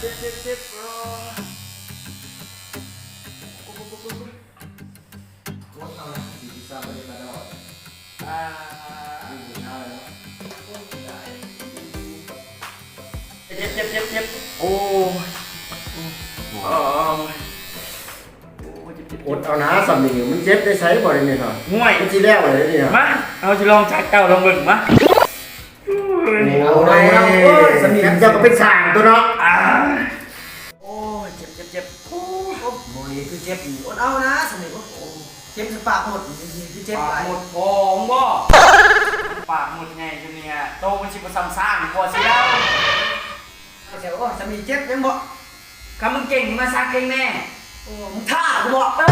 ເຈັບ ເຈັບ ເຈັບ ໂອ້ຍ ກົດເອົານະ ຊິກິນຊາບໍ່ໄດ້ກະດອກ ອ່າ ເຈັບ ເຈັບ ເຈັບ ເຈັບ ໂອ້ຍ ໂອ້ຍ ໂອ້ຍ ເຈັບ ເຈັບ ເຈັບ ອົດເອົານະ ສ່ຳນີ້ມັນເຈັບໄດ້ໃສບໍ່ໄດ້ນີ້ເນາະ ຫ້ວຍ ມັນຊິແລ້ວແລ້ວນີ້ເນາະ ມາ ເຮົາຊິລອງຈັກເຈົ້າລອງເບິ່ງ ມາ ໂອ້ຍ ເອົາແລ້ວ ໂອ້ຍ ສ່ຳນີ້ເຈົ້າກໍເປັນຊ່າງຕົວເນາະ ອ່າ ໂອ້ຍ ເຈັບ ເຈັບ ເຈັບ ໂອ້ຍ ໂອ້ຍ ຄືເຈັບນີ້ ອົດເອົານະ ສ່ຳນີ້ ໂອ້ຍ ເຈັບຈະປາກໝົດ ຄືເຈັບ ປາກໝົດ ພອງບໍ່ ປາກໝົດໃຫຍ່ຢູ່ນີ້ ໂຕມັນຊິບໍ່ສ່ຳຊ້າງ ກວ່າຊິເອົາ ເຈົ້າ ໂອ້ຍ ສ່ຳນີ້ເຈັບຍັງບໍ່ ຄັນມຶງເກັ່ງມາຊັກເກັ່ງແນ່ ໂອ້ ມຶງທ້າກູບໍ ເອີ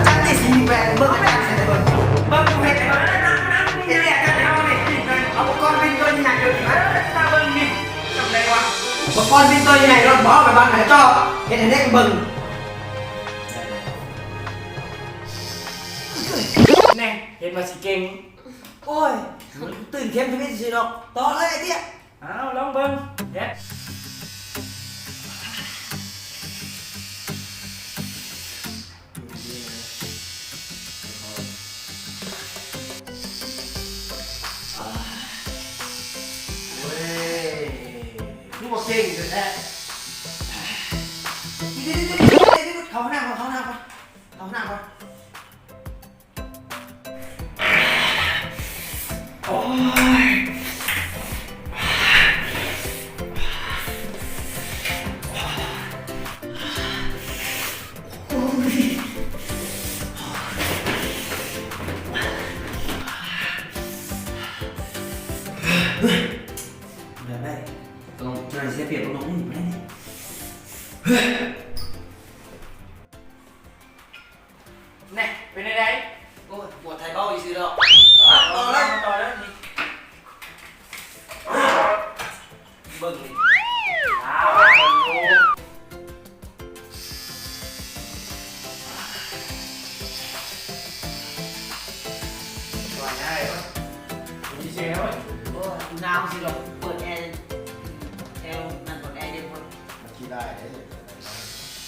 ຈັກໄດ້ສີ່ແປດ ເບິ່ງອາຈານໃສ່ເບິ່ງ ເບິ່ງເຮັດໃຫ້ເບິ່ງ ນັ່ງ ນັ່ງ ນີ້ແຫຼະ ຈັກເອົານີ້ ອຸປະກອນບິນຕົວໃຫຍ່ ເອີ ມາເບິ່ງນີ້ ສ່ຳໃດວະ ອຸປະກອນບິນຕົວໃຫຍ່ ລົດບໍ່ ໄປບັງໃຫ້ເຈາະ ເຮັດໃຫ້ເດັກເບິ່ງ ແນ່ ເຫັນວ່າຊິເກັ່ງ ໂອ້ຍ ຕື່ນເຂັມທຳອິດຊື່ໆດອກ ຕໍ່ເລີຍໄອ້ເຕ້ຍ ອ້າວ ລອງເບິ່ງ ເຮັດ ໂອ້ຍ ຄືວ່າເກັ່ງແທ້ໆ ເຂົ້າຫ້ອງນ້ຳກ່ອນ ເຂົ້າຫ້ອງນ້ຳກ່ອນ ເຂົ້າຫ້ອງນ້ຳກ່ອນ. ໂອ້ຍ ໂອ້ຍ ແບບໃດ ຕ້ອງໜ້າເສຍປຽບກັບນ້ອງນີ້ແມ່ນ. ແນ່ ເປັນແນວໃດ? ໂອ້ຍ ປວດໄທເບົາຊື່ໆດອກ. ຕໍ່ເລີຍ ຕໍ່ເລີຍນີ້ ເບິ່ງນີ້ ອ່າ ເບິ່ງຢູ່ ວ່າໄງວະ? ມີສຽງແລ້ວເວີ້ຍ. ໂອ້ຍ ໜາວຊິດອກ ເປີດແອ ແອ ນັ້ນ ເປີດແອເຢັນພຸ້ນ ມັນຂີ້ຮ້າຍເດ້.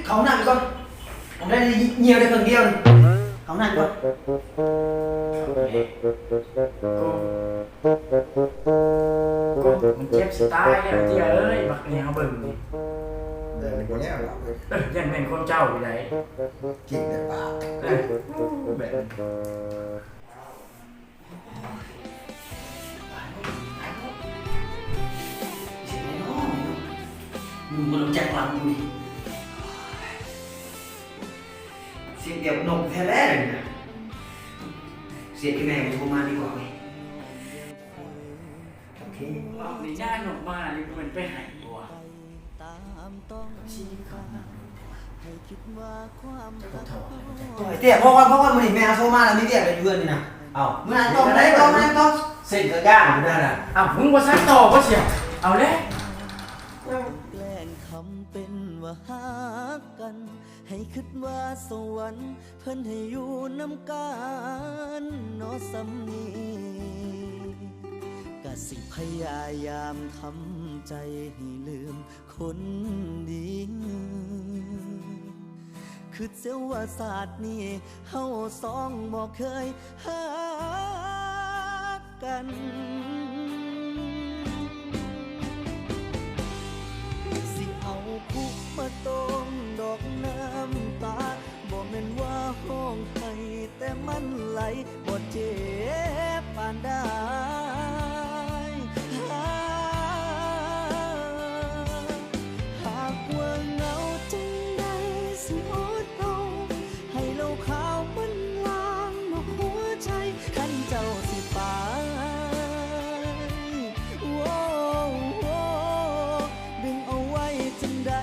ເຂົ້າຫ້ອງນ້ຳກ່ອນ. ເອົາໄດ້ ຍ່ຽວໄດ້ເຄິ່ງດຽວນີ້ ເຂົ້າຫ້ອງນ້ຳກ່ອນ. ໂອ້ ໂອ້ ມັນເຈັບຊິຕາຍແລ້ວເຕ້ຍເອີຍ ບັກນີ້ເຮົາເບິ່ງນີ້. ເອີ ບໍ່ແລ້ວດອກເອີຍ. ເອີ ຢ້ານແມ່ນຄວາມເຈົ້າຢູ່ໃດ໋ ກິນແຕ່ປາກ. ເອີ ແບບນີ້ ມຶງບໍ່ຮູ້ຈັກຫຼັງກູນີ້. ສຽງແບບນົກແທ້ແລ້ວນີ້ນະ. ສຽງແມ່ໂທມາດີກວ່າເວີ້ຍ. ໂອເຄ ເວົ້ານີ້ ຍ່ານົກມານີ້ ບໍ່ແມ່ນໄປໃຫ້ບໍ່ວະ? ໂອ້ຍ ເຕ້ ພໍກ່ອນ ພໍກ່ອນ ມື້ນີ້ແມ່ເຮົາໂທມາແລ້ວ ມີວຽກຢູ່ເຮືອນນີ້ນະ. ເອົ້າ ມື້ນັ້ນຕໍ່ ມື້ນັ້ນຕໍ່ ມື້ນັ້ນຕໍ່ ເຊັນກະກ້າງຢູ່ນັ້ນນະ. ເອົ້າ ມຶງບໍ່ສັກຕໍ່ບໍ່ສຽວ? ເອົາແລ້ວ ແກລ້ງທຳເປັນວ່າຮັກກັນ ໃຫ້ຄິດວ່າສະຫວັນ ເພິ່ນໃຫ້ຢູ່ນຳກັນເນາະ ສ່ຳນີ້ ກະຊິພະຍາຍາມທຳໃຈໃຫ້ລືມຄົນດີ. ຄິດເສຍວ່າຊາດນີ້ເຮົາສອງບໍ່ເຄີຍຮັກກັນ. ຊິເອົາຄຸມາຕົ້ມດອກນ້ຳຕາ ບໍ່ແມ່ນວ່າຮ້ອງໄຫ້ແຕ່ມັນໄຫຼ ບໍ່ເຈັບປານໃດ. ຫາກວ່າເຫງົາຈັ່ງໃດຊິອົດເອົາ ໃຫ້ເຫຼົ້າຂາວມັນລ້າງນອກຫົວໃຈ. ຄັນເຈົ້າຊິໄປ ໂອ້ ດຶງເອົາໄວ້ຈັ່ງໃດ